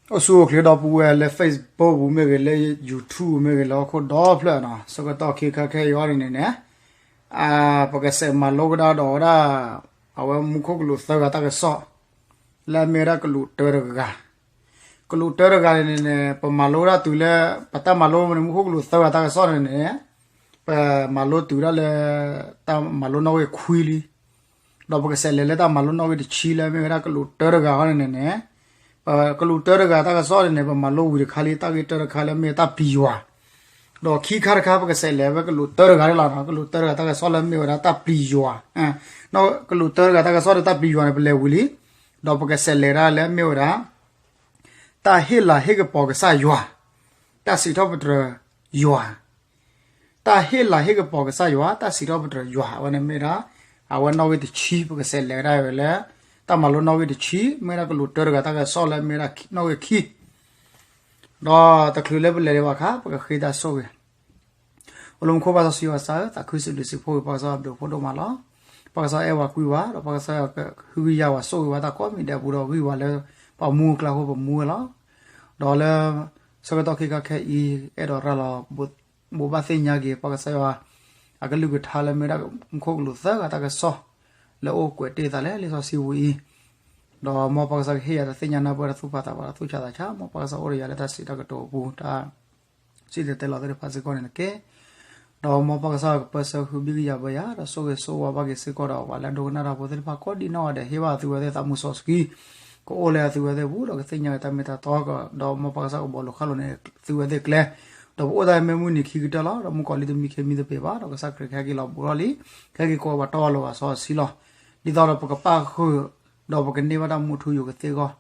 အိၣ်ဆူၣ်အိၣ်ချ့ဒီပုၢ်ဝဲၢ်လၢ Facebook ပူၤမ့ၢ်ဂ့ၤ, လၢ YouTube မ့ၢ်ဂ့ၤ, လၢဟီၣ်ခိၣ်ဒီဖျၢၣ်နီၤ, ဆၢကတီၢ်ခဲခါခဲအံၤအံၤန့ၣ်န့ၣ်, ပကစးမၤလိကဒါဒီးဝဲဒၣ် အဝဲမူခိၣ်ကလူးသၢဂၤတၢ်ကစီၣ်, လၢအမ့ၢ်ဝဲဒၣ်ကလူးတၢတဂၤ, ကလူးတၢတဂၤန့ၣ်န့ၣ် ပမၤလိဝဲဒၣ်တုၤလၢ ပတၢ်မၤလိန့ၣ် မူခိၣ်ကလူးသၢဂၤတၢ်ကစီၣ်န့ၣ်န့ၣ်, ပမၤလိတုၤဒၣ်လၢ တၢ်မၤလိနီၣ်ဂံၢ်ခွံလံ. ဒီးပကစးလဲၤလၢတၢ်မၤလိနီၣ်ဂံၢ်တဆံလၢအမ့ၢ်ဝဲဒၣ်ကလူးတၢတဂၤအံၤန့ၣ်န့ၣ်, ပကလူးတၢတဂၤတၢ်ကစီၣ်န့ၣ်န့ၣ် ပမၤလိဝံၤတခါလံ တၢ်ဂ့ၢ်တၢတခါလၢအမ့ၢ်တၢ်ပျံၤယွၤ, ဒီးခံခါတခါ ပကစးလဲၤဝဲကလူးတၢတဂၤန့ၣ်လီၤ. ကလူးတၢတဂၤတၢ်ကစီၣ်လၢအမ့ၢ်ဝဲဒၣ်တၢ်ပျံၤယွၤ, ကလူးတၢတဂၤတၢ်ကစီၣ်ဒီးတၢ်ပျံၤယွၤန့ၣ် ပလဲၤဝံၤလံ. ဒီးပကစးလဲၤဒၣ်လၢအမ့ၢ်ဝဲဒၣ် တၢ်ဟ့ၣ်လၤဟ့ၣ်ကပီၤကစၢ်ယွၤ, တၢ်စံးထီၣ်ပတြၢၤယွၤ, တၢ်ဟ့ၣ်လၤဟ့ၣ်ကပီၤကစၢ်ယွၤ, တၢ်စံးထီၣ်ပတြၢၤယွၤ, အဝဲန့ၣ်မ့ၢ်ဒၣ် အဝဲနီၣ်ဂံၢ်တဆံ ပကစးလဲၤဝဲဒၣ်ဝဲလၢ တၢ်မၤလိနီၣ်ဂံၢ်တဆံ မ့ၢ်ဒၣ်ကလူးတၢတဂၤတၢ်ကစီၣ်လၢအမ့ၢ်ဒၣ်နီၣ်ဂံၢ်ခံ ဒီးတချုးလၢပလဲၤဒံးဘၣ်အခါ ပကဃ့တၢ်ဆိၣ်ဂ့ၤ အိၣ်လၢမူခိၣ်ပၢ်စီဆှံယွၤကစၢ်ဧၢ, သးခုစံးဘျုးစံးဖှိၣ်က့ၤ ပၢ်ကစၢ်အဘျုးအဖှိၣ်ဒိၣ်မးလီၤ. ပၢ်ကစၢ်အဲၣ်ဝဲကွံဝဲ, ဒီးပၢ်ကစၢ်ကဟုကယာ်ဝဲ ဆိၣ်ဂ့ၤဝဲတၢ်ကိးမံၤဒဲးအပူၤဒီး ဂံၢ်ဝဲလၢပှၤမူအကျါအဃိ ပမူဝဲလီၤ. ဒီးလၢ ဆၢကတီၢ်ခဲခါခဲအံၤ အဲၣ်ဒိးရၤလီၤ ဘိးဘၣ်သ့ၣ်ညါက့ၤ ပၢ်ကစၢ်ယွၤ အကလုၢ်ကထါလၢမ့ၢ်ဒၣ်မူခိၣ်ကလူးသၢဂၤတၢ်ကစီၣ် လၢအအိၣ်ကွဲးတ့ၢ်သးလၢလံာ်စီဆှံပူၤအံၤ, ဒီးမ်ပၢ်ကစၢ်ကဟ့ၣ်ယၤတၢ်သ့ၣ်ညါနၢ်ပၢၢ် တၢ်သူၣ်ဖးသးပှၤတၢ်သူၣ်ဆးသးဆး, မ်ပၢ်ကစၢ်အိၣ်ဒီးယၤလၢတၢ်စံးတၢ်ကတိၤအပူၤ တၢ် စံၣ်တဲၤတဲလီၤသ့ၣ်တဖၣ်စ့ၢ်ကီးန့ၣ်တက့ၢ်. ဒီးမ်ပၢ်ကစၢ်ကပၢဆှၢဃုာ်ဘံၣ်ကယာ်ဘၢယၤ ဒီးဆိၣ်ဂ့ၤဆိၣ်ဝါဘၣ်က့ၤစ့ၢ်ကီးဒီး ပှၤလၢအဒိကနၣ်တၢ်ဖိသ့ၣ်တဖၣ်ကိးဒံးနီၢ်ဂၤဒဲး ဟ့ၣ်ဘၣ်သုဝဲသ့ၣ်သးမုၢ်စီဆှံ, ကအိၣ်လၢအသုဝဲသ့ၣ်ပူၤ ဒီးကသ့ၣ်ညါက့ၤတၢ်မ့ၢ်တၢ်တီ, ဒီးမ်ပၢ်ကစၢ်ကဘီလိာ်ဃၣ်လိာ်န့ၣ် သုဝဲသ့ၣ်ကျဲ, ဒီးပအိၣ်တၢ်မ့ၢ်မုၢ်နံၤခံကတၢၢ်လီၤ. ဒီးမုၣ်ကီၤလံၤတမံခ့မံသပ့ၤဘၣ်, ဒီးကစၢ်ခရံာ်ကဟဲက့ၤလီၤဘူးထီၣ်လံ, ကဟဲက့ၤကိးပှၤတီပှၤလိၤအစီအဆှံလီၤ. ဒ်သိးဒီးပကပၣ်ဃုာ် ဒီးပကန့ၢ်ဘၣ်တၢ်မူထူယိာ်ကသ့အဂီၢ်,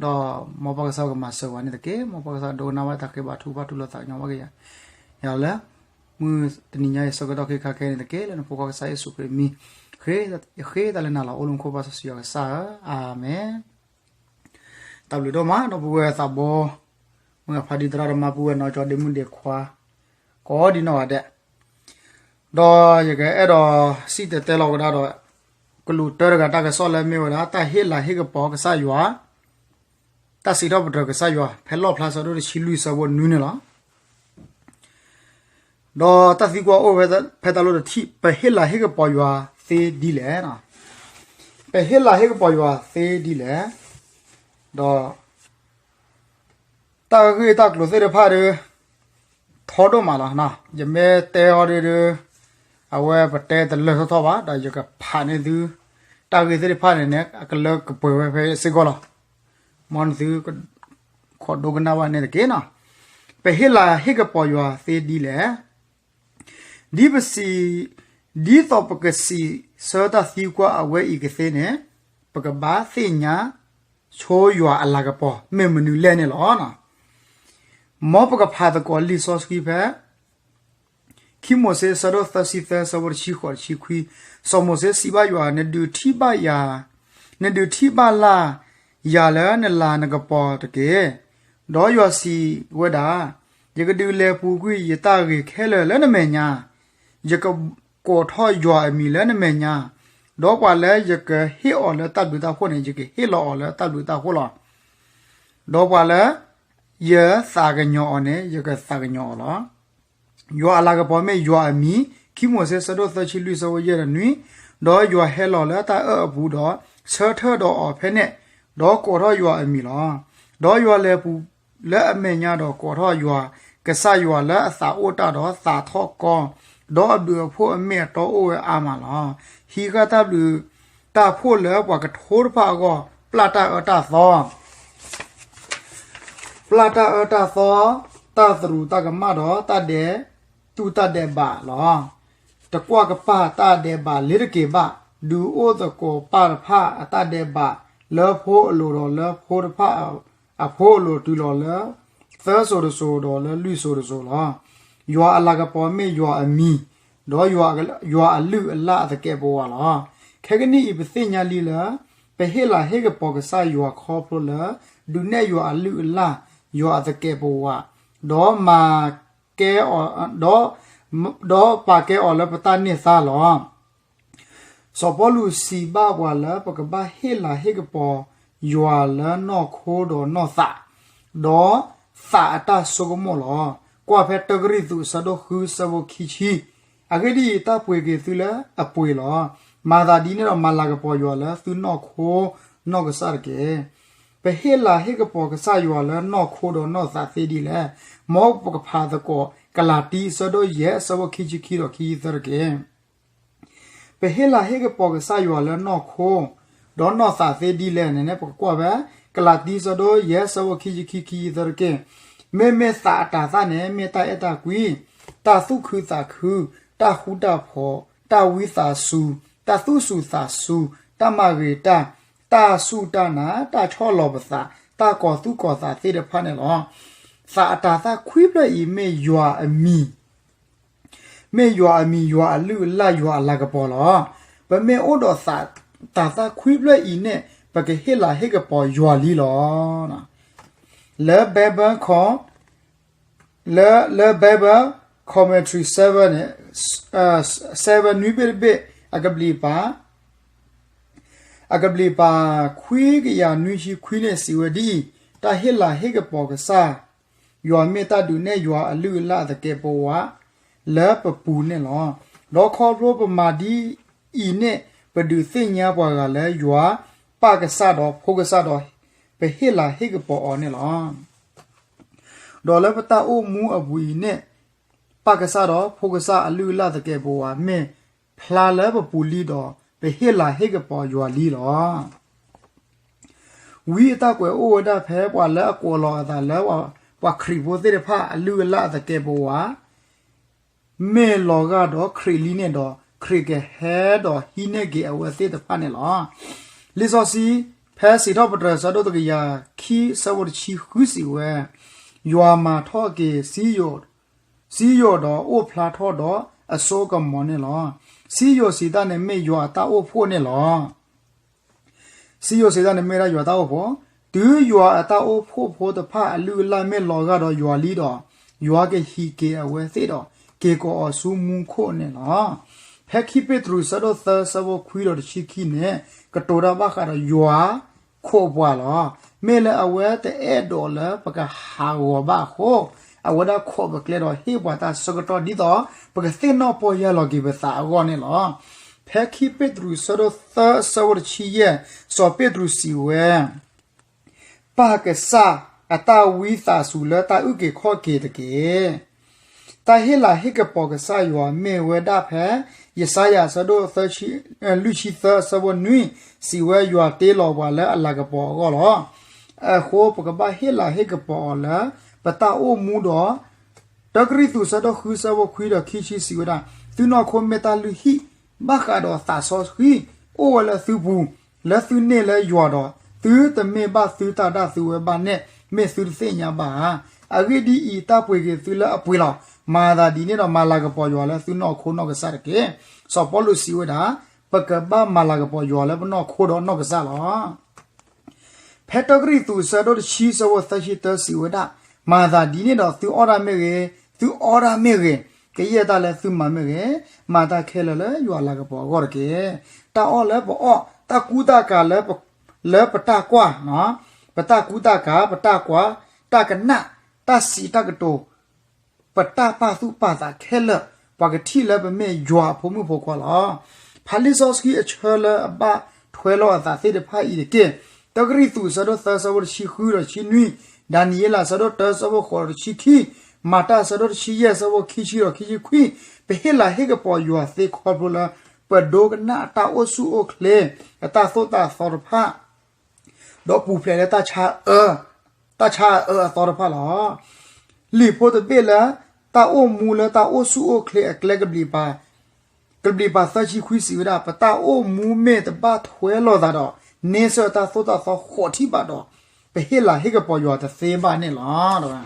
ဒီးမ်ပၢ်ကစၢ်ကမၤစၢၤပှၤန့ၣ်တက့ၢ်. မ်ပၢ်ကစၢ်ဒိကနၣ်ဘၣ်တၢ်ဃ့ဘါထုကဖၣ် တူၢ်လိာ်သးကညီၤဘၣ်က့ၤယၤ, ယၤလၢ မုၢ်တနံၤညါအံၤဆၢကတီၢ်ခဲခါခဲအံၤန့ၣ်တက့ၢ်. လၢနဖိခွါကစၢ်ယ့ၣ်ၡူးခရံာ်အမံၤ ယဃ့တၢ်လၢနၤလီၤ. အိၣ်လၢမူခိၣ်ပၢ်စီဆှံယွၤကစၢ်ဧၢ, အၤမ့ၣ်. တၢ်ဘျုးဒိၣ်မး ဒီပုၢ်ဝဲၢ်သးဘိ, မုၢ်ဂၤဖါတံၤသရၣ်သမါ ပုၢ်ဝဲၢ်နီၢ်ကၠီ ဒ့မုၣ်ဒ့ခွါ ကိးဒံးနီၢ်ဂၤဒဲး, ဒီးယကအဲၣ်ဒိးစံၣ်တဲၤတဲလီၤကဒါဒီး ကလူးတၢတဂၤတၢ်ကစီၣ်လၢအမ့ၢ်ဝဲဒၣ် တၢ်ဟ့ၣ်လၤဟ့ၣ်ကပီၤကစၢ်ယွၤ, တၢ်စံးထီၣ်ပတြၢၤကစၢ်ယွၤ ဖဲလီၣ်ဖျါဆၢဒိၣ်တဆံလွံၢ်ဆၢဖိနွံန့ၣ်လီၤ. ဒီးတၢ်သံကွၢ်အိၣ်ဝဲဖဲတၢ်လီၢ်တထံၣ် ပဟ့ၣ်လၤဟ့ၣ်ကပီၤယွၤသ့ဒ်လဲၣ်. ပဟ့ၣ်လၤဟ့ၣ်ကပီၤယွၤသ့ဒ်လဲၣ်. ဒီး တၢ်ဂ့ၢ်တၢ်ကျိၤသ့ၣ်တဖၣ်ဒီး ထီဒိၣ်မးလီၤ. ယမ့ၢ်တဲအီၤဒီး အဝဲပတဲတလၢထီၣ်ထီၣ်ဘၣ် ဒီးယကဖးန့ၢ်သု တၢ်ဂ့ၢ်သ့ၣ်တဖၣ်န့ၣ်န့ၣ် အကလၢကပှဲၤဝဲဖဲစ့ၢ်ကီးလီၤ. မ်နသု ခိးဒိကနၣ်ဘၣ်န့ၣ်တက့ၢ်နီၤ. ပဟ့ၣ်လၤဟ့ၣ်ကပီၤယွၤသ့ဒ်လဲၣ်. ဒ်ပစံး, ဒ်သိးပကစံးဆၢတၢ်သံကွၢ်အဝဲအံၤကသ့န့ၣ်, ပကဘၣ်သ့ၣ်ညါဆိယွၤအလၤကပီၤ မ့ၢ်မနုၤလဲၣ်န့ၣ်လီၤ. မ်ပကဖးသကိးလံာ်စီဆှံဖဲ ခံမိၤၡ့ ဆၢဒိၣ်သၢဆံသၢ ဆၢဖိတဆံဃိးတဆံခွံ, စီၤမိၤၡ့စံးဘၣ်ယွၤ, နဒုးထံၣ်ဘၣ်ယၤ, နဒုးထံၣ်ဘၣ်လၢ်ယၤလၢနလၤနကပီၤတက့ၢ်. ဒီးယွၤစံးဝဲဒၣ်, ယကဒုးလဲၤပူၤကွံာ်ယတၢ်ဂ့ၤခဲလၢာ်လၢနမဲာ်ညါ, ယကကိးထီၣ်ယွၤအမံၤလၢနမဲာ်ညါ, ဒီးပှၤလၢယကဟ့ၣ်အီၤလၢတၢ်ဘျုးတၢ်ဖှိၣ်န့ၣ် ယကဟ့ၣ်လီၤအီၤလၢတၢ်ဘျုးတၢ်ဖှိၣ်လီၤ. ဒီးပှၤလၢယသးကညီၤအီၤန့ၣ် ယကသးကညီၤအီၤလီၤ. ယွၤအလၤကပီၤမ့ၢ်ယွၤအမံၤ, ခံမိၤၡ့ ဆၢဒိၣ်သၢဆံလွံၢ် ဆၢဖိယဲၢ်ဒီးနွံ, ဒီးယွၤဟဲလီၤလၢတၢ်အၢၣ်အပူၤဒီး ဆၢထၢၣ်ဒီးအီၤဖဲန့ၣ်, ဒီးကိးထီၣ်ယွၤအမံၤလီၤ. ဒီးယွၤလဲၤပူၤလၢအမဲာ်ညါဒီးကိးထီၣ်ယွၤ, ကစၢ်ယွၤလၢအသးအိၣ်တၢ်ဒီးသးထီၣ်ကီ, ဒီးအဘျုးအဖှိၣ်အမ့ၢ်အတီအိၣ်ဝဲအါမးလီၤ. ဟံးဃာ်တၢ်ဘျုးတၢ်ဖှိၣ်လၢပှၤကထိတဖၣ်အဂီၢ်, ပျၢ်တၢ်အၢတၢ်သီ ပျၢ်တၢ်အၢတၢ်သီ, တၢ်သရူးတၢ်ကမၣ်ဒီး တၢ်ဒဲးတူၢ်တၢ်ဒဲးဘးလီၤ. တကွၢ်ကပၢ်တၢ်ဒဲးဘးလ့ၤတက့ၤဘၣ်, ဒုးအိၣ်သကိးပၢ်တဖၣ်အတၢ်ဒဲးဘး လၢဖိအလိၤဒီးလၢဖိတဖၣ်အဖိအလိၤတုၤလီၤလၢ သၢစိၤတစိၤဒီးလၢလွံၢ်စိၤတစိၤလီၤ. ယွၤအလၤကပီၤမ့ၢ်ယွၤအမံၤ, ဒီးယွၤအလုၢ်အလၢ်အသကဲးပဝးလီၤ. ခဲကနံၣ်အံၤ ပသ့ၣ်ညါလံလၢ ပဟ့ၣ်လၤဟ့ၣ်ကပီၤကစၢ်ယွၤခီဖျိလၢ ဒုးနဲၣ်ယွၤအလုၢ်အလၢ်, ယွၤအသကဲးပဝး, ဒီးမၤကဲအီၤ, ဒီး, ဒီးပာ်ကဲအီၤလၢပတၢ်န့ၢ်သါလီၤ. စီၤပီလူးစံးဘၣ်ပှၤလၢ ပကဘၣ်ဟ့ၣ်လၤဟ့ၣ်ကပီၤယွၤလၢနီၢ်ခိဒီးနီၢ်သး, ဒီးသးအတၢ်ဆိကမိၣ်လီၤ. ကွၢ်ဖဲတၢကရံၣ်သူးအဆၢဒိၣ်ဃုဆၢဖိခံဆံ, အဂ့ၢ်ဒ်အံၤ, တၢ်ပှ့ၤက့ၤသုလၢအပှ့ၤလီၤ. မၤသးဒ်န့ၣ်ဒီးမၤလၤကပီၤယွၤလၢသုနီၢ်ခိနီၢ်ကစၢ်တက့ၢ်. ပဟ့ၣ်လၤဟ့ၣ်ကပီၤကစၢ်ယွၤလၢနီၢ်ခိဒီးနီၢ်သးသ့ဒ်လဲၣ်. မ်ပကဖးသကိး ကလၤတံအဆၢဒိၣ်ယဲၢ်အဆၢဖိခံဆံခံဒီးခံဆံသၢတက့ၢ်. ပဟ့ၣ်လၤဟ့ၣ်ကပီၤကစၢ်ယွၤလၢနီၢ်ခိ ဒီးနီၢ်သးသ့ဒ်လဲၣ်န့ၣ် ပကကွၢ်ဖဲ ကလၤတံအဆၢဒိၣ်ယဲၢ်အဆၢဖိခံဆံခံ ခံဆံသၢတက့ၢ်. မ့မ့ၢ်သးအတၤသၣ်န့ၣ် မ့ၢ်တၢ်အဲၣ်တၢ်ကွံ, တၢ်သူၣ်ခုသးခု, တၢ်ဃူတၢ်ဖိး, တၢ်ဝံသးစူၤ, တၢ်သူၣ်စူၤသးစူၤ, တၢ်မၤဂ့ၤတၢ်, တၢ်စူၢ်တၢ်နာ်, တၢ်ဆီၣ်လီၤပသး, တၢ်ကီၤသူၣ်ကီၤသးသ့ၣ်တဖၣ်န့ၣ်လီၤ. သးအတၤသၣ်ခွံဖျၢၣ်အံၤမ့ၢ်ယွၤအမံၤ မ့ၢ်ယွၤအမံၤ ယွၤအလုၢ်အလၢ် ယွၤအလၤကပီၤလီၤ. ပမ့ၢ်အိၣ်ဒီးသး တၤသၣ်ခွံဖျၢၣ်အံၤန့ၣ် ပကဟ့ၣ်လၤဟ့ၣ်ကပီၤယွၤလံလီၤ. လၢ Bible လၢ လၢ Bible Commentary seven န့ၣ် seven နွံဘ့ၣ်တဘ့ၣ် အကဘျံးပၤ အကဘျံးပၤခွံကယၤနွံဆံခွံန့ၣ် စံးဝဲဒ်အံၤ, တၢ်ဟ့ၣ်လၤဟ့ၣ်ကပီၤကစၢ် ယွၤမ့ၢ်တၢ်ဒုးနဲၣ်ယွၤအလုၢ်အလၢ်အသကဲးပဝး လၢပပူၤန့ၣ်လီၤ. ဒီးခီဖျိပမၤဒ်အံၤန့ၣ် ပဒုးသ့ၣ်ညါပှၤဂၤလၢယွၤပၢ်ကစၢ်ဒီးဖိကစၢ်ဒီး ပဟ့ၣ်လၤဟ့ၣ်ကပီၤအီၤန့ၣ်လီၤ. ဒီးလၢပတၢ်အိၣ်မူအပူၤအံၤန့ၣ် ပၢ်ကစၢ်ဒီးဖိကစၢ်အလုၢ်အလၢ်သကဲးပဝးမ့ၢ်ဖျါလၢပပူၤလံဒီး ပဟ့ၣ်လၤဟ့ၣ်ကပီၤယွၤလံလီၤ. ဝံအတၢ်ကွဲးအိၣ်ဝဲဒၣ်ဖဲပှၤလၢအကိးလီၤအသးလၢ ပှၤခရံာ်ဖိသ့ၣ်တဖၣ်အလုၢ်အလၢ်အသကဲးပဝး မ့ၢ်လီၤဂာ်ဒီးခရံာ်လံန့ၣ်ဒီး ခရံာ်ကဟဲဒီးဟံးန့ၢ်က့ၤအဝဲသ့ၣ်တဖၣ်န့ၣ်လီၤ. လံာ်စီဆှံ ဖဲစံးထီၣ်ပတြၢၤ အဆၢဒိၣ်တကယၤခံ အဆၢဖိတဆံဃု စံးဝဲ, ယွၤမၤထီၣ်က့ၤ စံယိၣ်ဒီးအိၣ်ဖျါထီၣ်ဒီးအစိအကမီၤန့ၣ်လီၤ. စံယိၣ်စံးတၢ်န့ၣ်မ့ၢ်ယွၤအတၢ်အိၣ်ဖှိၣ်န့ၣ်လီၤ. စံယိၣ်စံးတၢ်န့ၣ်မ့ၢ်ဒၣ်ယွၤတၢ်အိၣ်ဖှိၣ်, တုၤယွၤအတၢ်အိၣ်ဖှိၣ်ဖိတဖၣ်အလုၢ်အလၢ်မ့ၢ်လီၤဂာ်ဒီးယွၤလံဒီး, ယွၤကဟံးက့ၤအဝဲသ့ၣ်ဒီး က့ၤကိးအီၤဆူမူခိၣ်န့ၣ်လီၤ. ဖဲခံပ့းတရူး အဆၢဒိၣ်သၢ အဆၢဖိခွံဒီးတဆံခံန့ၣ် ကတိၤတၢ်ဘၣ်ဃးဒီးယွၤ ခိးပှၤလီၤ. မ့ၢ်လၢအဝဲတအဲၣ်ဒိးလၢပကဟးဂီၤဘၣ်အဃိ, အဝဲဒၣ်ခိးပကျဲဒီးဟ့ၣ်ပှၤတၢ်ဆၢကတီၢ်ဒ်သိး ပကသ့ၣ်နီၣ်ပီၢ်ယၢ်လီၤက့ၤပသးအဂီၢ်န့ၣ်လီၤ. ဖဲခံပ့းတရူး အဆၢဒိၣ်သၢ အဆၢဖိတဆံယဲၢ်, စီၤပ့းတရူးစံးဝဲ ပၢ်ကစၢ်အတၢ်ဝံသးစူၤလၢတၢ်အုၣ်က့ၤခီၣ်က့ၤတက့ၢ်. တၢ်ဟ့ၣ်လၤဟ့ၣ်ကပီၤကစၢ်ယွၤမ့ၢ်ဝဲဒၣ်ဖဲ ယၡါယၤ အဆၢဒိၣ် လွံၢ်ဆံသၢ အဆၢဖိနွံ စံးဝဲယွၤတ့လီၤပှၤလၢအလၤကပီၤအဂီၢ်လီၤ. အဃိ ပကဘၣ်ဟ့ၣ်လၤဟ့ၣ်ကပီၤအီၤလၢ ပတၢ်အိၣ်မူဒီး တၢကရံၣ်သူး အဆၢဒိၣ်ဃု အဆၢဖိခွံဒီးခံဆံစံးဝဲဒၣ်, သုနီၢ်ခိမ့ၢ်တၢ်လုၢ်ဟံၣ် ဘၣ်ဃးဒီးသးစီဆှံ အိၣ်ဝဲလၢသုပူၤ, လၢသုန့ၢ်လၢယွၤဒီး သုတမ့ၢ်ဘၣ်သုတၢ်ဒၣ်သုဝဲဘၣ်န့ၣ် မ့ၢ်သုတသ့ၣ်ညါဘၣ်ဧါ. အဂ့ၢ်ဒ်အံၤ, တၢ်ပှ့ၤက့ၤသုလၢအပှ့ၤလီၤ. မၤသးဒ်န့ၣ်ဒီးမၤလၤကပီၤယွၤလၢသုနီၢ်ခိနီၢ်ကစၢ်တက့ၢ်. စီၤပီလူးစံးဝဲဒၣ်, ပကဘၣ်မၤလၤကပီၤယွၤလၢပနီၢ်ခိဒီးနီၢ်ကစၢ်လီၤ. ဖဲတၢကရံၣ်သူး အဆၢဒိၣ်တဆံ အဆၢဖိသၢဆံတၢ စံးဝဲဒၣ်, မၤသးဒ်န့ၣ်ဒီး သုအီၣ်တၢ်မ့ၢ်ဂ့ၤ, သုအီတၢ်မ့ၢ်ဂ့ၤ, ကယဲၢ်တၢ်လၢသုမၤမ့ၢ်ဂ့ၤ, မၤတၢ်ခဲလၢာ်လၢယွၤအလၤကပီၤအဂီၢ်တက့ၢ်. တၢ်အီၣ်လၢပအီၣ်, တၢ်ကူတၢ်ကၤလၢပ, လၢပတၢ်ကွၢ်, ပတၢ်ကူတၢ်ကၤ, ပတၢ်ကွၢ်, တၢ်ကနၣ်, တၢ်စံးတၢ်ကတိၤ ပတၢ်ပာ်သူၣ်ပာ်သးခဲလၢာ်, ပှၤကထံၣ်လၢပမ့ၢ်ယွၤအဖိမုၣ်ဖိခွါလီၤ. ဖးလံာ်စီဆှံအဆၢလၢအဘၣ်ထွဲလီၤအသးသ့ၣ်တဖၣ်အံၤတက့ၢ်. တၢကရံၣ်သူး အဆၢဒိၣ်သၢ အဆၢဖိတဆံဃုဒီးတဆံနွံ, ဒၤနံးယ့လး အဆၢဒိၣ်တၢ အဆၢဖိဃိးဒီးတဆံခံ, မၤတၢ် အဆၢဒိၣ်တဆံယဲၢ် အဆၢဖိခံဆံဒီးခံဆံခွံ, ပဟ့ၣ်လၤဟ့ၣ်ကပီၤယွၤသ့ခီဖျိလၢ ပဒိကနၣ်တၢ်အိၣ်ဆူၣ်အိၣ်ချ့ အတၢ်သိၣ်တၢ်သီတဖၣ် ဒီးပူၤဖျဲးလၢတၢ်ဆါအၢ, တၢ်ဆါအၢအသီတဖၣ်လီၤ. လံာ်ဖိတဘ့ၣ်လၢ တၢ်အိၣ်မူလၢတၢ်အိၣ်ဆူၣ်အိၣ်ချ့အကျဲကဘျံးပၤ, ကဘျံးပၤသၢဆံခွံစံးဝဲဒၣ်, ပတၢ်အိၣ်မူမ့ၢ်တဘၣ်ထွဲလိာ်သးဒီး န့ဆၢၣ်တၢ်သိၣ်တၢ်သီဃိးထံၣ်ဘၣ်ဒီး ပဟ့ၣ်လၤဟ့ၣ်ကပီၤယွၤတသ့ဘၣ်န့ၣ်လီၤ.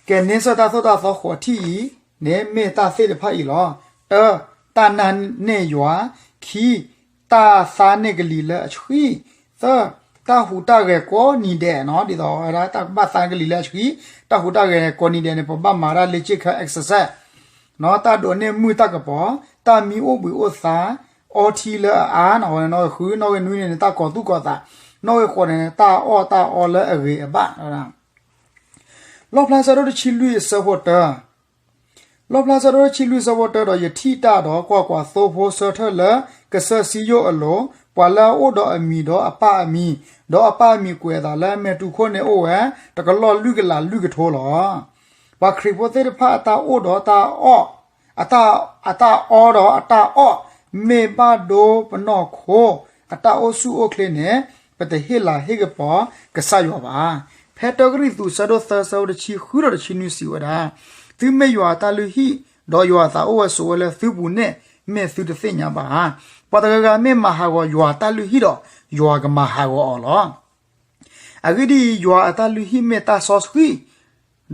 ကဲ န့ဆၢၣ်တၢ်သိၣ်တၢ်သီဃိးထံၣ်အံၤန့ၣ် မ့ၢ်တၢ်သ့ၣ်တဖၣ်အံၤလီၤ. တၢ, တၢ်နာ်န့ၢ်ယွၤ, ခံ, တၢ်သါန့ၢ်ကလံၤလၢအဆှံ, သၢ, တၢ်ဟူးတၢ်ဂဲၤကိးနံၤဒဲး, ဒ်သိးဝဲဒၣ်တၢ်ကဘၣ်သါကလံၤလၢအဆှံ, တၢ်ဟူးတၢ်ဂဲၤကိးနံၤဒဲးန့ၣ် ပဘၣ်မၤတၢ်လ့ၤစ့ၣ်ခၢ exercise တၢ်ဒိးန့ၢ်မုၢ်တၢ်ကပီၤ, တၢ်မံအိၣ်ဘှံးအိၣ်သါ, အီထံလၢအအါ, ဝဲနီၣ်ဂံၢ်ဃု, နီၣ်ဂံၢ်နွံန့ၣ်န့ၣ် တၢ်ကီၤသူၣ်ကီၤသး, နီၣ်ဂံၢ်ဃိးန့ၣ် တၢ်အီၣ်တၢ်အီလၢအဂ့ၤအဘၣ် လီၣ်ဖျါဆၢဒိၣ်တဆံလွံၢ်အဆၢဖိတၢ, လီၣ်ဖျါဆၢဒိၣ်တဆံလွံၢ်အဆၢဖိတၢဒီး ယထံၣ်တၢ်ဒီးကွၢ်ကွၢ်သိဖိဆၢထၢၣ်လၢကစၢၢ်စံယိၣ်အလိၤ, ပှၤလၢအအိၣ်ဒီးအမံၤဒီးအပၢ်အမံၤ, ဒီးအပၢ်အမံၤကွဲးအသးလၢမဲာ်တူၢ်ခိၣ်န့ၣ်အိၣ်ဝဲ တကလီၢ်လွံၢ်ကလးလွံၢ်ကထိလီၤ. ပှၤခရံာ်ဖိသ့ၣ်တဖၣ်အတၢ်အိၣ်ဒီးတၢ်အီၣ် အတၢ်အီဒီးအတၢ်အီၣ် မ့ၢ်ဘၣ်ဒိပနီၢ်ခိ အတၢ်အိၣ်ဆူၣ်အိၣ်ချ့န့ၣ် ပတဟ့ၣ်လၤဟ့ၣ်ကပီၤကစၢ်ယွၤဘၣ်. ဖဲတၢကရံၣ်သူးဆၢဒိၣ်သၢဆၢဖိတဆံဃုဒီးတဆံနွံစံးဝဲဒၣ်, သုမ့ၢ်ယွၤအတၢ်လုၢ်ဟံၣ်, ဒီးယွၤအသးအိၣ်ဝဲဆိးဝဲလၢသုပူၤန့ၣ် မ့ၢ်သုတသ့ၣ်ညါဘၣ်ဧါ. ပှၤတဂၤဂၤမ့ၢ်မၤဟးဂီၤယွၤအတၢ်လုၢ်ဟံၣ်ဒီး ယွၤကမၤဟးဂီၤအီၤလီၤ. အဂ့ၢ်ဒ်အံၤ, ယွၤအတၢ်လုၢ်ဟံၣ်မ့ၢ်တၢ်စီဆှံ, ဒီး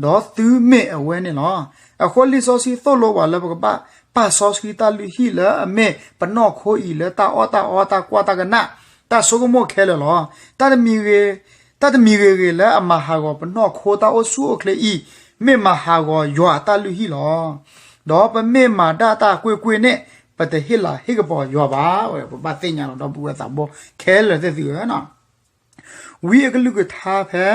သုမ့ၢ်အဝဲန့ၣ်လီၤ. အဃိလံာ်စီဆှံသိၣ်လိပှၤလၢပကဘၣ်ပာ်စီဆှံတၢ်လုၢ်ဟံၣ်လၢအမ့ၢ်ပနီၢ်ခိအံၤလၢတၢ်အီၣ်တၢ်အီ တၢ်ကွၢ်တၢ်ကနၣ် တၢ်ဆိကမိၣ်ခဲလၢာ်လီၤ. တၢ်တမံၤဂ့ၤဂ့ၤလၢအမၤဟးဂီၤပနီၢ်ခိတၢ်အိၣ်ဆူၣ်အိၣ်ချ့အံၤ မ့ၢ်မၤဟးဂီၤယွၤအတၢ်လုၢ်ဟံၣ်လီၤ. ဒီးပမ့ၢ်မၤဒၣ်တၢ်ကွ့ၢ်ကွ့ၢ်န့ၣ် ပတဟ့ၣ်လၤဟ့ၣ်ကပီၤယွၤဘၣ်. ပဘၣ်သ့ၣ်ညါလီၤ ဒီပုၢ်ဝဲၢ်သးဘိခဲလၢာ်သ့ၣ်သုဧၢ ဝံအကလုၢ်ကထါဖဲ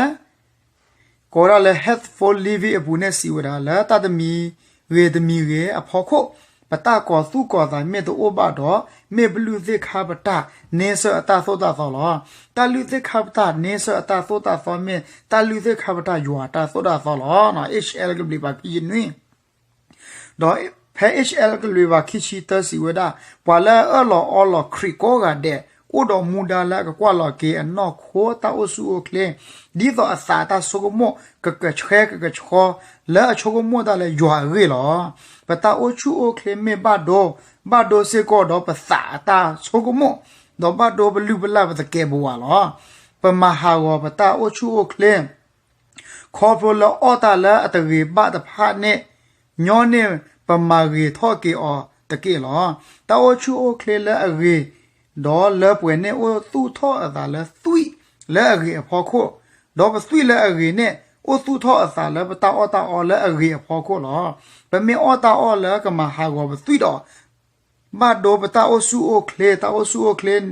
ကိးဝဲဒၣ်လၢ Healthful Living အပူၤန့ၣ်စံးဝဲဒၣ်လၢ တၢ်တမံၤဂ့ၤတမံၤဂ့ၤအဖီခိၣ် ပတၢ်ကီၤသူၣ်ကီၤသးမ့ၢ်တအိၣ်ဘၣ်ဒီး မ့ၢ်ပလုၢ်သ့ၣ်ခါပတၢ်န့ဆၢၣ်အတၢ်သိၣ်တၢ်သီလီၤ. တၢ်လုၢ်သ့ၣ်ခါပတၢ်န့ဆၢၣ်အတၢ်သိၣ်တၢ်သီမ့ၢ် တၢ်လုၢ်သ့ၣ်ခါပတၢ်ယွၤအတၢ်သိၣ်တၢ်သီလီၤ. H L ကဘျံးပၤခံဆံနွံ ဒီးဖဲ H L ကလွံးဘၣ်ခံဆံတၢစံးဝဲဒၣ်, ပှၤလၢအအၢၣ်လီၤအီလီၤခရံာ်ကိးဂၤဒဲး အိၣ်ဒီးမူဒါလၢအကကွၢ်လီၤက့ၤအနီၢ်ခိတၢ်အိၣ်ဆူၣ်အိၣ်ချ့ ဒ်သိးအသးအတၢ်ဆိကမိၣ် ကကဆှဲကကဆှီ လၢအဆိကမိၣ်တၢ်လၢယွၤအဂ့ၢ်လီၤ. ပတၢ်အိၣ်ဆူၣ်အိၣ်ချ့မ့ၢ်ဘၣ်ဒိ, ဘၣ်ဒိစ့ၢ်ကီးဒီးပသးအတၢ်ဆိကမိၣ်, ဒီးဘၣ်ဒိပလုၢ်ပလၢ်ပသကဲးပဝးလီၤ. ပမၤဟးဂီၤပတၢ်အိၣ်ဆူၣ်အိၣ်ချ့ ခီဖျိလၢအီၣ်တၢ်လၢအတဂ့ၤဘၣ်တဖၣ်န့ၣ် ညီန့ၢ်ပမၤဂ့ၤထီၣ်က့ၤအီၤတက့ၢ်လီၤ. တၢ်အိၣ်ဆူၣ်အိၣ်ချ့လၢအဂ့ၤ ဒီးလၢပှဲၤန့ၣ်အိၣ်သူၣ်ထီၣ်အသးလၢသွံၣ်လၢအဂ့ၤအဖီခိၣ်, ဒီးပသွံၣ်လၢအဂ့ၤန့ၣ် အိၣ်သူၣ်ထီၣ်အသးလၢပတၢ်အီၣ်တၢ်အီလၢအဂ့ၤအဖီခိၣ်လီၤ. ပမ့ၢ်အီၣ်တၢ်အီၣ်လၢကမၤဟးဂီၤပသွံၣ်ဒီး ဘၣ်ဒိပတၢ်အိၣ်ဆူၣ်အိၣ်ချ့, တၢ်အိၣ်ဆူၣ်အိၣ်ချ့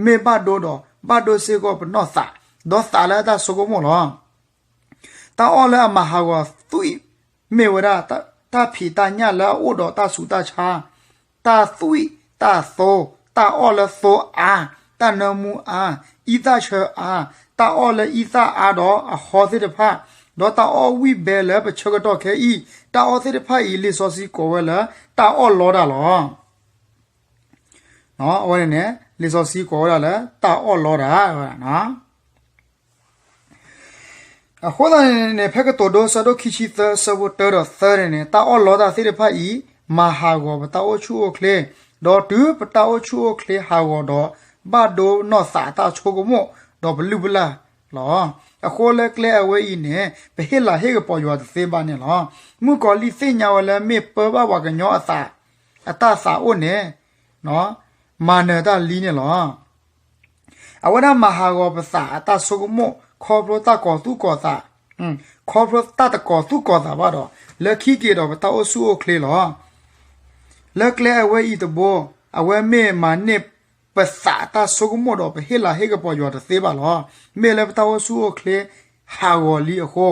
မ့ၢ်ဘၣ်ဒိဒီး ဘၣ်ဒိစ့ၢ်ကီးပနီၢ်သး, ဒီးသးလၢအတၢ်ဆိကမိၣ်လီၤ. တၢ်အီၣ်လၢအမၤဟးဂီၤသွံၣ် မ့ၢ်ဝဲဒၣ် တၢ်ဖံးတၢ်ညၣ်လၢအအိၣ်ဒီးတၢ်ဆူးတၢ်ဆါ, တၢ်သွံၣ်, တၢ်သိ, တၢ်အီၣ်လၢသိအါ, တၢ်နၢမူအါ, အံသၣ်ဆၢအါ, တၢ်အီၣ်လၢအံသၣ်အါဒီးအဟီသ့ၣ်တဖၣ်, ဒီးတၢ်အီၣ်ဝံၣ်ဘဲလၢပဆၢကတီၢ်ခဲအံၤ, တၢ်အီၣ်သ့ၣ်တဖၣ်အံၤ လံာ်စီဆှံကိးဝဲလၢ တၢ်အီၣ်လီတၢ်လီၤ. အဝဲန့ၣ်န့ၣ် လံာ်စီဆှံကိးဝဲဒၣ်လၢ တၢ်အီၣ်လီတၢ် ဝဲဒၣ် အဃိသတးန့ၣ်န့ၣ် ဖဲကတိၤဒိဆၢဒိၣ်ခံဆံသၢ ဆၢဖိတၢဒီးသၢန့ၣ်န့ၣ် တၢ်အီၣ်လီတၢ်သ့ၣ်တဖၣ်အံၤ မၤဟးဂီၤပတၢ်အိၣ်ဆူၣ်အိၣ်ချ့, ဒီးတုၤပတၢ်အိၣ်ဆူၣ်အိၣ်ချ့ဟးဂီၤဒီး ဘၣ်ဒိနီၢ်သးအတၢ်ဆိကမိၣ် ဒီးပလုၢ်ပလၢ်လီၤ. အဃိလၢကျဲအဝဲအံၤန့ၣ် ပဟ့ၣ်လၤဟ့ၣ်ကပီၤယွၤတသ့ဘၣ်န့ၣ်လီၤ. မုၣ်ကီၤလံၢ်သ့ၣ်ညါဝဲလၢမ့ၢ်ပၢဘၣ်ပှၤကညီအသး အတၢ်သးအိၣ်န့ၣ် မၤနၢၤတၢ်လံန့ၣ်လီၤ. အဝဲဒၣ်မၤဟးဂီၤပသးအတၢ်ဆိကမိၣ် ခီဖျိတၢ်ကီၤသူၣ်ကီၤသး, ခီဖျိတၢ်တကီၤသူၣ်ကီၤသးဘၣ်ဒီး လၢခံက့ၤဒီးပတၢ်အိၣ်ဆူၣ်အိၣ်ချ့လီၤ. လၢကျဲအဝဲအံၤတဘိ အဝဲမ့ၢ်မၤန့ၢ်ပသးအတၢ်ဆိကမိၣ်ဒီး ပဟ့ၣ်လၤဟ့ၣ်ကပီၤယွၤတသ့ဘၣ်လီၤ. မ့ၢ်လၢပတၢ်အိၣ်ဆူၣ်အိၣ်ချ့ဟးဂီၤလံအဃိ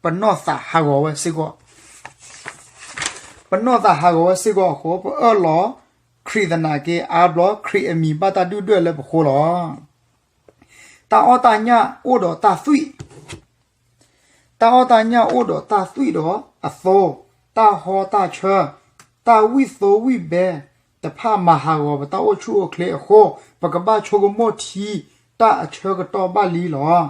ပနီၢ်သးဟးဂီၤဝဲစ့ၢ်ကီး ပနီၢ်သးဟးဂီၤဝဲစ့ၢ်ကီးအဃိ ပအၢၣ်လီၤခရံာ်သနာ်က့ အါဘျီခရံာ်အမံၤဘၣ်တၢ်ဒုၣ်ဒွဲၣ်လၢပဃိလီၤ. တၢ်အီၣ်တၢ်ညၣ်အိၣ်ဒီးတၢ်သွံၣ်, တၢ်အီၣ်တၢ်ညၣ်အိၣ်ဒီးတၢ်သွံၣ်ဒီးအသိ, တၢ်ဟီတၢ်ဆၢ, တၢ်ဝံၣ်သိဝံၣ်ဘဲတဖၣ်မၤဟးဂီၤပတၢ်အိၣ်ဆူၣ်အိၣ်ချ့အဃိ ပကဘၣ်ဆိကမိၣ်ထံတၢ်အဆၢကတီၢ်ဘၣ်လံလီၤ.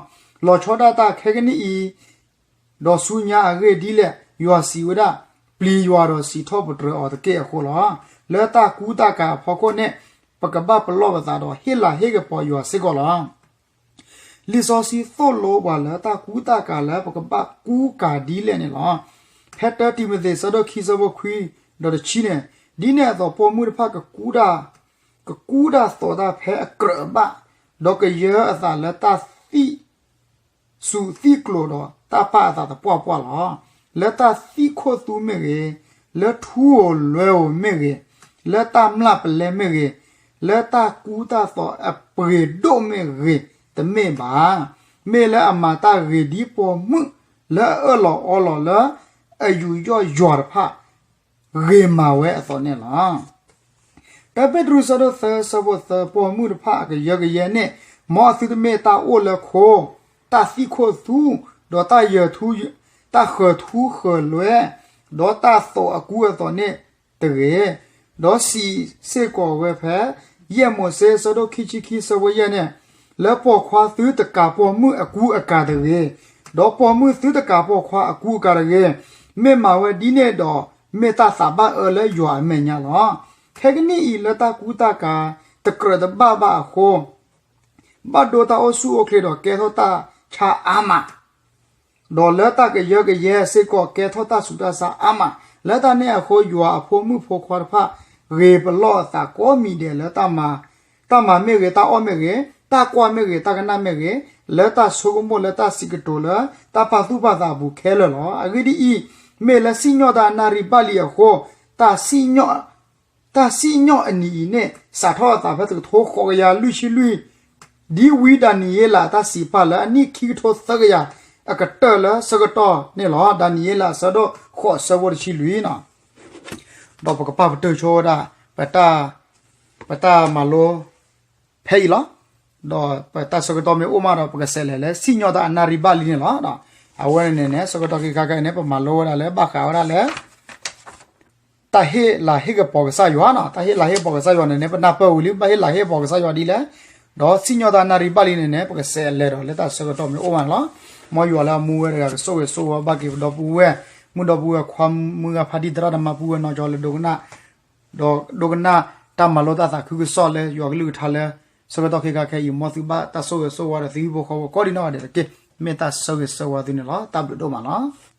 လီၤဆီဒၣ်တၢ်ခဲကနံၣ်အံၤ ဒီးဆူညါအဂ့ၢ်ဒ်လဲၣ်, ယွၤစံးဝဲဒၣ်, ပျံၤယွၤဒီးစံးထီၣ်ပတြၢၤအီၤတက့ၢ်အဃိလီၤ. လၢတၢ်ကူတၢ်ကၤအဖီခိၣ်န့ၣ် ပကဘၣ်ပလီၢ်ပသးဒီးဟ့ၣ်လၤဟ့ၣ်ကပီၤယွၤစ့ၢ်ကီးလီၤ. လံာ်စီဆှံသိၣ်လိပှၤလၢတၢ်ကူတၢ်ကၤလၢပကဘၣ်ကူကၤဒ်လဲၣ်န့ၣ်လီၤ. ဖဲတၢတံၤမသ့းဆၢဒိၣ်ခံဆၢဖိခွံဒီးတဆံန့ၣ်, ဒ်န့ၣ်အသိးပိာ်မုၣ်တဖၣ် ကကူတၢ်သိးတၢ်ဖဲအကြၢးအဘၣ်, ဒီးကယၢအသးလၢတၢ်သံၣ် စူးသံၣ်ကျိၤဒီးတၢ်ပာ်အသးသပှၢ်ပှၢ်လီၤ. လၢတၢ်သံၣ်ခိၣ်သူမ့ၢ်ဂ့ၤ, လၢထူဧိၤလွဲဧိၤမ့ၢ်ဂ့ၤ, လၢတၢ်မျၢ်ပလဲမ့ၢ်ဂ့ၤ, လၢတၢ်ကူတၢ်သိးအပှ့ၤဒိၣ်မ့ၢ်ဂ့ၤ, တမ့ၢ်ဘၣ်. မ့ၢ်လၢအမၤတၢ်ဂ့ၤဒ်ပိာ်မုၣ်လၢအအၢၣ်လီၤအီလီၤလၢ အယူးယီၣ်ယွၤတဖၣ် ဂ့ၤမးဝဲအသိးန့ၣ်လီၤ. တၢပ့းတရူး အဆၢဒိၣ်သၢ အဆၢဖိသၢ, ပိာ်မုၣ်တဖၣ်အကယၢကယဲန့ၣ်, မ်အသုတမ့ၢ်တၢ်အိၣ်လၢခိ, တၢ်သံၣ်ခိၣ်သူ, ဒီးတၢ်ယၢၤထူ, တၢ်ဃၢၤထူဃၢၤလွဲ, ဒီးတၢ်သိးအကူအသိးန့ၣ်တဂ့ၤ. ဒီးစံးစ့ၢ်ကီးဝဲဖဲ ယဲၢ်မိၤၡ့ အဆၢဒိၣ်ခံဆံခံ အဆၢဖိယဲၢ်န့ၣ်, လၢပိာ်ခွါသုတကးပိာ်မုၣ်အကူအကၤတဂ့ၤ, ဒီးပိာ်မုၣ်သုတကးပိာ်ခွါအကူအကၤတဂ့ၤ, မ့ၢ်မၤဝဲဒ်န့ၣ်ဒီး မ့ၢ်တၢ်သးဘၣ်အၢလၢယွၤအမဲာ်ညါလီၤ. ခဲကနံၣ်အံၤ လၢတၢ်ကူတၢ်ကၤတကြၢးတဘၣ်ဘၣ်အဃိ, ဘၣ်ဒိတၢ်အိၣ်ဆူၣ်အိၣ်ချ့ဒီးကဲထီၣ်တၢ်ဆါအါမး, ဒီးလၢတၢ်ကယၢကယဲစ့ၢ်ကီးကဲထီၣ်တၢ်ဆူးတၢ်ဆါအါမး, လၢတၢ်န့ၣ်အဃိ ယွၤအဖိမုၣ်ဖိခွါတဖၣ် ဂ့ၤပလီၢ်အသးကိးမံၤဒဲးလၢ တၢ်မၤမ့ၢ်ဂ့ၤ, တၢ်အီၣ်မ့ၢ်ဂ့ၤ, တၢ်ကွၢ်မ့ၢ်ဂ့ၤ, တၢ်ကနၣ်မ့ၢ်ဂ့ၤ, လၢတၢ်ဆိကမိၣ်လၢတၢ်စံးကတိၤလၢ တၢ်ပာ်သူၣ်ပာ်သးအပူၤခဲလၢာ်လီၤ. အဂ့ၢ်ဒ်အံၤ, မ့ၢ်လၢစံၣ်ညီၣ်တၢ်အနၣ်ရံၣ်ဘၣ်လံအဃိ, တၢ် တၢ်စံၣ်ညီၣ်အနံၤအံၤန့ၣ် စးထီၣ်အသးဖဲတကထိဃိးကယၤလွံၢ်ဆံလွံၢ်, ဒ်ဝံဒၤနံးယ့လးအတၢ်စံးပာ်လၢအနံၣ်ခံကထိသၢကယၤ အကတၢၢ်လၢဆၢကတီၢ်န့ၣ်လီၤ. ဒၤနံးယ့လး အဆၢဒိၣ်ဃိး အဆၢဖိတဆံလွံၢ်န့ၣ်, ဒီးပကပာ်ပတုာ်ဆိဝဲဒၣ် ပတၢ်မၤလိ ဖဲအံၤလီၤ. ဒီးပတၢ်ဆၢကတီၢ်မ့ၢ်အိၣ်မးဒီး ပကဆဲးလဲၤလၢစံၣ်ညီၣ်တၢ်အနၣ်ရံၣ်ဘၣ်လံန့ၣ်လီၤ. အဝဲန့ၣ်န့ၣ် ဆၢကတီၢ်ခဲခါခဲအံၤန့ၣ် ပမၤလိဝဲဒၣ်လၢ ဘၣ်ဃးဝဲဒၣ်လၢ တၢ်ဟ့ၣ်လၤဟ့ၣ်ကပီၤကစၢ်ယွၤန့ၣ်, တၢ်ဟ့ၣ်လၤဟ့ၣ်ကပီၤကစၢ်ယွၤန့ၣ်န့ၣ် ပနၢ်ပၢၢ်ဝံၤလံ ဘၣ်ဟ့ၣ်လၤဟ့ၣ်ကပီၤကစၢ်ယွၤဒ်လဲၣ်, ဒီးစံၣ်ညီၣ်တၢ်အနၣ်ရံၣ်ဘၣ်လံန့ၣ်န့ၣ် ပကဆဲးလဲၤဒီးလၢတၢ်ဆၢကတီၢ်မ့ၢ်အိၣ်မးန့ၣ်လီၤ. မ်ယွၤလၢအမူဝဲတဂၤကဆိၣ်ဂ့ၤဆိၣ်ဝါဘၣ်က့ၤပဒီပုၢ်ဝဲၢ်, မုၢ်ဒီပုၢ်ဝဲၢ်ခွါမုၢ်ဂၤဖးဒိၣ်သရၣ်သမါပုၢ်ဝဲၢ်နီၢ်ကၠီလၢဒိကနၣ် ဒီးဒိကနၣ်တၢ်မၤလိတၢ်သးခုကစီၣ်လၢယွၤကလုၢ်ကထါလၢ ဆၢကတီၢ်ခဲခါခဲအံၤ မ်သုဘၣ်တၢ်ဆိၣ်ဂ့ၤဆိၣ်ဝါဒီးသုဟံၣ်ဖိဃီဖိကိးဒံးနီၢ်ဂၤဒဲးတက့ၢ်. မ့ၢ်တၢ်ဆိၣ်ဂ့ၤဆိၣ်ဝါသုန့ၣ်လီၤ. တၢ်ဘျုးဒိၣ်မးလီၤ.